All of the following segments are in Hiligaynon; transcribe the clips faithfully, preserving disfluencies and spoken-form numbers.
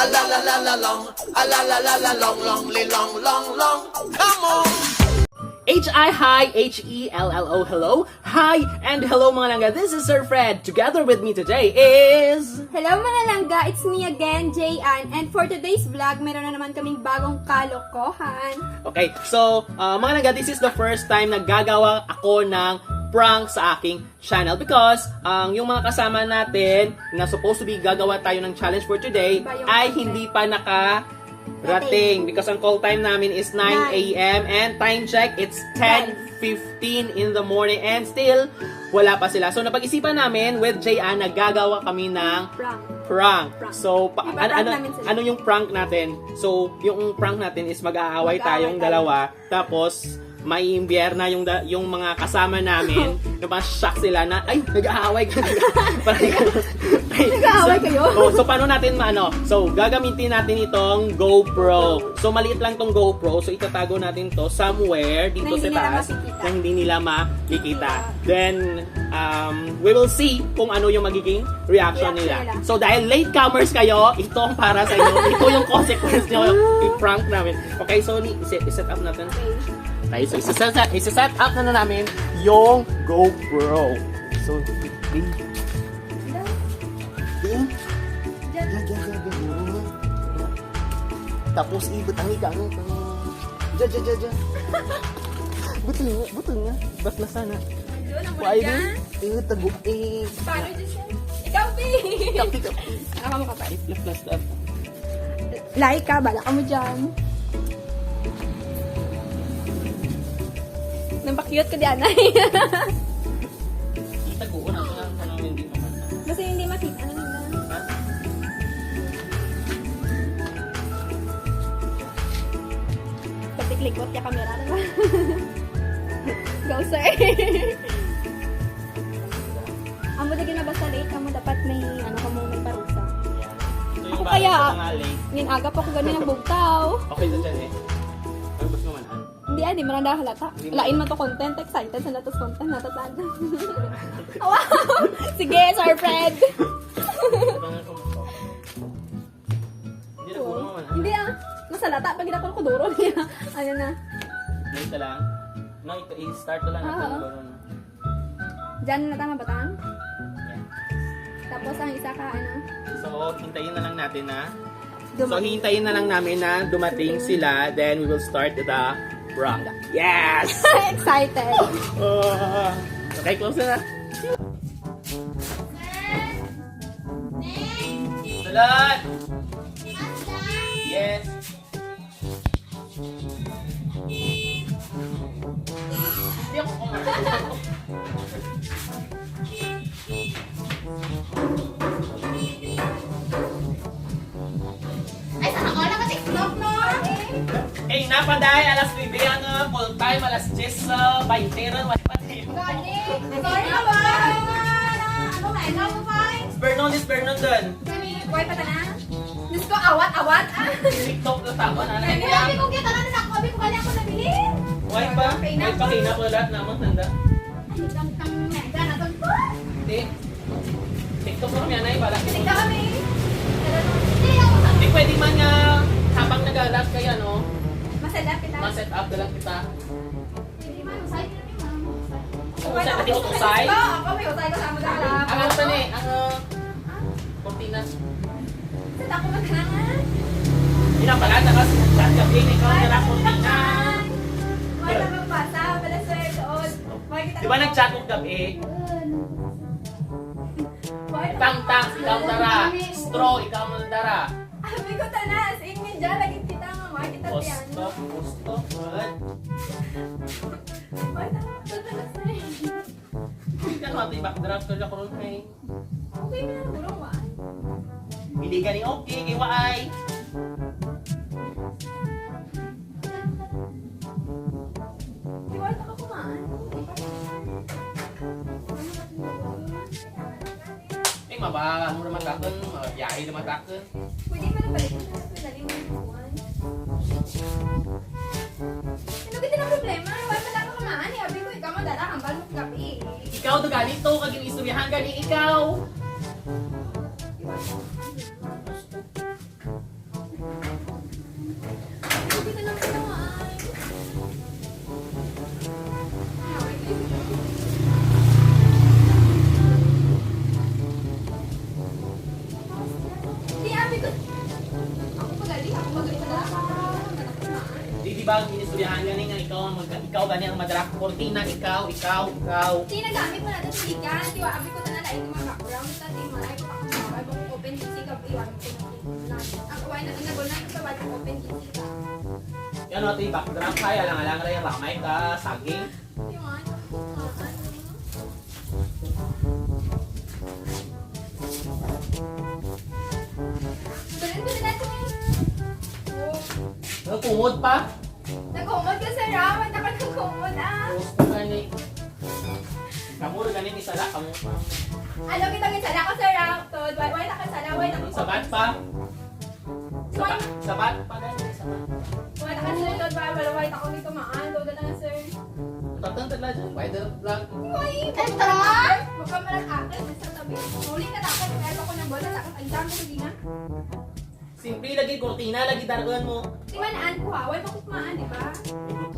A la la la la long, a la la la la long, long li long long long. Come on. H I hi, H E L L O, hello. Hi and hello, mga langga. This is Sir Fred. Together with me today is... Hello, mga langga, it's me again, Jay Ann. And for today's vlog, meron na naman kaming bagong kalokohan. Okay, so, uh, mga langga, this is the first time na gagawa ako ng prank sa aking channel because ang yung mga kasama natin na supposed to be gagawa tayo ng challenge for today Iba yung ay time. Hindi pa nakarating because ang call time namin is nine a.m. and time check, it's ten fifteen in the morning and still wala pa sila. So napag-isipan namin with Jay Ann na gagawa kami ng Prank. prank. Prank. So pa- Ipaprank an- ano namin sila. Ano yung prank natin? So yung prank natin is mag-aaway Mag-aaway tayong tayo. dalawa tapos may imbierna yung da- yung mga kasama namin na ma-shock sila na ay nag-aaway ka. Parang- Nag-aaway kayo? Oh, so paano natin maano? So gagamitin natin itong GoPro. So maliit lang tong GoPro. So itatago natin to somewhere dito Na hindi sa nila taas makikita. na hindi nila makikita. Then um, we will see kung ano yung magiging reaction Reaction nila. nila. So dahil latecomers kayo, ito ang para sa inyo. Ito yung consequence nyo. I-prank namin. Okay, so ni set, set up natin. Okay. Okay, so isa-set, isa-set up na, na namin yung GoPro. So, di, di, di, Diyan. di, di, di, di, tapos ibutang ikaw. Diyan, diyan, diyan, diyan. Butang nga, butang nga. Bakla sana. Doon ang Why dyan. din? Eh, tago eh. Paano dyan siya? Ikaw, P! Kapi, kapi. Ano ka mo kapal? Plus, plus, plus. Like ka, bala ka mo dyan. Napakyut ko di anay. Itaguon ako lang kung ano hindi mo man. Basta hindi makita. Ano na? Ha? Pagtiklikot ka kamera, diba? Go, sir. Amo lagi na basta late, amo dapat may, ano, kamo may parusa. Ito yung Ako bagay kaya, sa mga late. Ngin aga pa ko gani nagbugtaw. Okay na dyan eh. Ang gusto naman, ano? Hindi, ah, di mo na halata. Hindi mo. Lain mo to content, excited sa natos content, natos ano. Wow! Sige, Sir Fred! Hindi na po naman, ano? Hindi ah, masalata pag ginakon ko duro niya. Ano na? Dito lang. No, i- i-start ko lang Ah, natin oo. siguro, no? Diyan na tama batang? Yeah. Tapos ang isa ka, ano? So, hintayin na lang natin na. Dumating. So, hintayin na lang namin na dumating sila. Then, we will start the prank. Yes! Excited! Ah, okay, close na. Salat! Yes! Hindi ako kumain. Ay, sana all nakatiklop, no? Eh, napaday, alas nuebe ang uh, full time, alas diyes, uh, bainte ron, wala pa din. Gani. Sorry na ba? Ano na? Ano na? Ikaw mo, Fine? Vernon is Vernon dun. Kami, buhay pa tanan? Diyos ko, awat, awat. Ah. TikTok na tama na. Kami, kami kung kita na ako, abi ko gali ako nabilin. Why pa? Why pa kinako lahat naman, tanda? Ay, kang, kang, nanda na to. Hindi. TikTok mo kami, anay, para. Tingnan kami. Hindi, ako sa Hindi pwede man nga habang nag-alat kay ano, Masadap kita. ma-set up na lang kita. Hindi man, usay, hindi man. Usay, hindi ko usay. Ako, ako, may usay ko sa mga harap. Ang ano pa ni, ang uh, cortinas. Sa ako magkanangan. Hindi na pala, tapos chat ka, Pin, ikaw na lang cortinas. Wala magbasa, pala, sir, doon. Makikita Di ba ko. nag-chat kong gabi? Wala. Tang-tang, ikaw dara. Straw, ikaw mo dara. Abi ko, tana, as in, may dyan, lagi kita nga, makikita ko yan. Gusto, gusto, good. Wala, totoo na, sir. Hindi ka naman, backdrop ka lang, Ron, hey. Okay na, bro, why? Hindi ka ni okay, kay waay. Di ba, ito ka kumaan? Eh, maba, ano naman takon, mabiyahe naman takon. Pwede ba nabalik mo sa lalim ng buwan? Ano gid ang problema? Wala pala ako kumaan. Eh, abi ko, ikaw madala, hambal mo kagabi. Ikaw to ganito, kag yung istoryahan gani ikaw. Di ba? Ako pa gali, ako pa gali talaga. Di, di ba, inistoryahan gani nga ikaw ang mag-, ikaw gani ang madara kurtina, ikaw, ikaw, ikaw. Di, nagamit mo na ito, sigan. Di ba, abi ko na na, ito mga background, sa di malay ko, ako mga open G C ka, iwan ko na. Ang uway na, ang nagunan ko sa open G C ka. Yan, ito yung background, kaya lang, alang, alang, ramay ka, saging. Di ba, ano, ano? Dali, dali natin eh. Oh. Nagkumod pa? Nagkumod ka, sir, ah. Ba't ka nagkumod, ah? Gusto ka ni. Kamu rin ganing isala, kamu pa. Ano kita ng isala ko, sir, ah? Tod, why, why na ka sala? Why na ka Sabat pa? Sabat, sabat pa gani, sabat. Why na ka sala, tod, why, why, why na ako dito maan? Tod na, sir. Tatang tagla dyan, why the vlog? Why? Ay, tara! Huwag ka malang akit, nasa tabi. Muli ka dapat, kaya ako nang bola, sa akong exam ko, hindi na. Simple lagi, kurtina lagi, daruan mo. Di man aan ko, ha? Why makukmaan, di ba?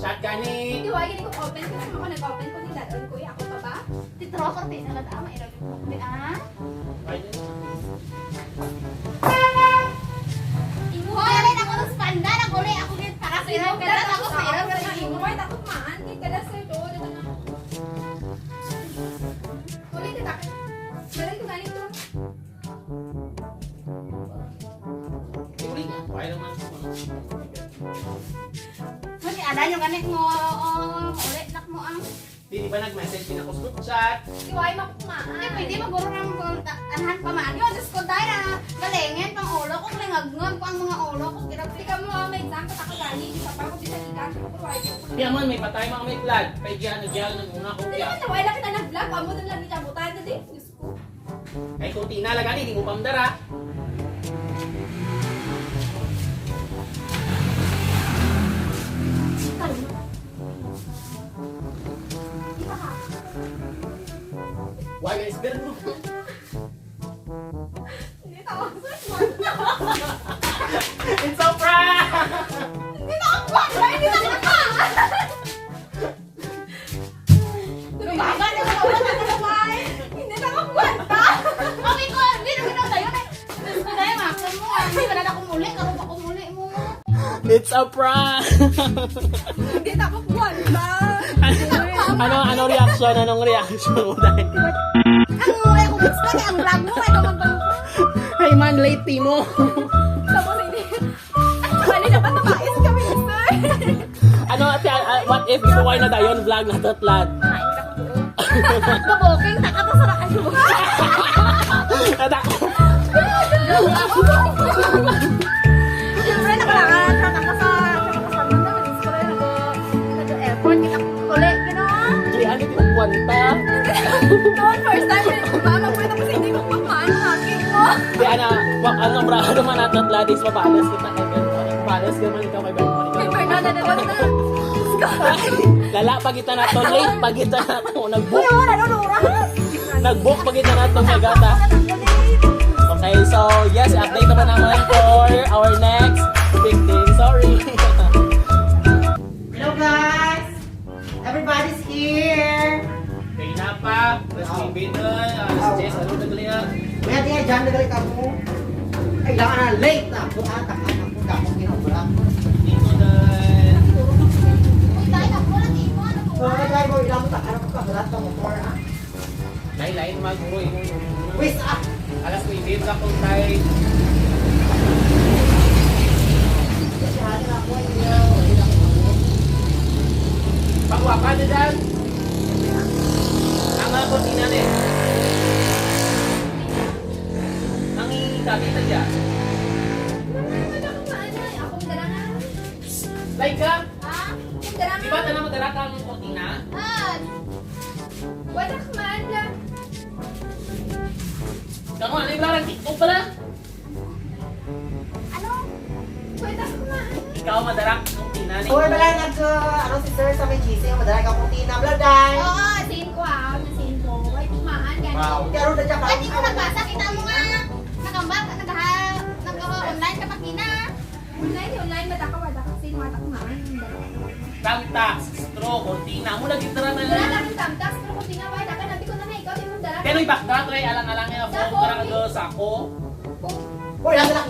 Shot ka ni. Di, why gini ko open? Kasi ako nag-open ko, ni daruan ko, eh, ako pa ba? Titro, kurtina na daan, mailagay mo. Di, ah? Why? Imo, Wala na ako ng spanda, naguli ako din para sa Imo, imo, pero pero ako sa ako imo, sa pero imo. Why takot maan? Di ka na, sir, doon, ito na. Ulit, ito. Balik ko ganito. Uli niya, kaya naman. Mani, ada yung ganit mo, oh, ulit nak mo ang Di, di ba nag-message din ako sa group chat? Di, why makukmaan? Di, pwede maguro ng anhan pa man. Yo, Diyos ko, dahil na, galingan pang ulo ko, kalingagnon ko ang mga ulo ko. Kira, di ka mo, ah, may exam, pataka gani, di sa pa, kung di sa ikan, kung why. Di, aman, may patay, mga may blood. Kay diyan, diyan, nag-una ko, Di, diyan. Naman, wala kita nag-vlog, amo na lang, di ka butan, di. Ay, kurtina lang gani, di mo pamdara. Why, guys? Pero Hindi na ako. It's a prank! Hindi na ako. Hindi na ako. Tumaga na sa mga sabay. Hindi na magkwenta. Okay ko, hindi na kita tayo na. Gusto na yung action mo, ah. Hindi ka na ako muli, karoon ako muli mo. It's a prank! Hindi na magkwenta. Ano, ano reaction? Anong reaction mo dahil? Ang, ay, kung gusto niya, ang vlog mo, ay, kung magpang- Hey man, late mo. Tapos hindi. Ano, mali na ba? Tumais kami, sir. Ano, ate, ah, ah, what if gusto ko na dayon vlog na tatlat? Kabuking, taka to sa rakan ko. Ata. Siyempre, nakalangan, taka sa, taka sa, nag-effort, kita ko ulit, you know? Di, ano, di ko kwanta. Noon, first time, eh, mama ko, tapos hindi ko kumain, hacking mo. Di, ano, wa-, ano, bra, ano man nato, Gladys, mabalas kita kay Bernard. Mabalas ka man ikaw kay Bernard. Kay Bernard, ano, ano, ano? Diyos ko. Lala, pagita na to, late, pagita na to, nag-book. Uy, wala, ano, oras? Nag-book, pagita na to, kay Gata. Okay, so, yes, update naman naman for our next victim. Sorry. Hello, guys. Everybody's here. Kay Napa, Mas Wow. Bibin, ah, Wow. Jess, ano na gali, ah? Kaya di nga dyan, nagali ka mo. Kailangan na late na ako, ah, taka na ako, damo kinabra. Dito na. Uy, tayo na po, lagi mo, ano po, So, ah? Kaya mo, ilang taka na ako, kabalat ka mo, ah. Lain-lain man, bro, yung Wis, ah! Alas nuebe sa akong time. Pagwapa na dyan. Ang mga kurtina na eh. Ang ikabit na dyan. Like ka? Ha? Di ba, tana, madara ka ang kurtina? Ah. Wala ka man. Kamu, ano yung larang TikTok pala? Ano? Kwenta ko na. Ikaw, madara, kung tinani. Uy, bala, nag, uh, ano, si sir sa may G C, madara ka kung tina, bla, day. Oo, same ko, ah. Same ko. Ay, kumaan, ganun. Wow. Pero na dyan ka. Ay, di ko nagbasa. Kita mo nga. Nagamba-, nagha-, nag-, uh, online ka pag ina. Online, online, madaka, madaka. Sino matak kumaan? Tamtax, straw, kurtina. Amo lagi dara na. Wala lang yung tamtax, pero kurtina, wala ka. Nabi ko na nga, ikaw, di mo dara. Pero ibakda, try, alang-alang nga, Sako, phone, dara ka eh. Daw, sako. Oh. Uy, nasa lang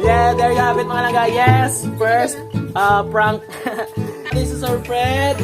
Yeah, there you have it, mga langga. Yes, first uh, prank. This is our friend.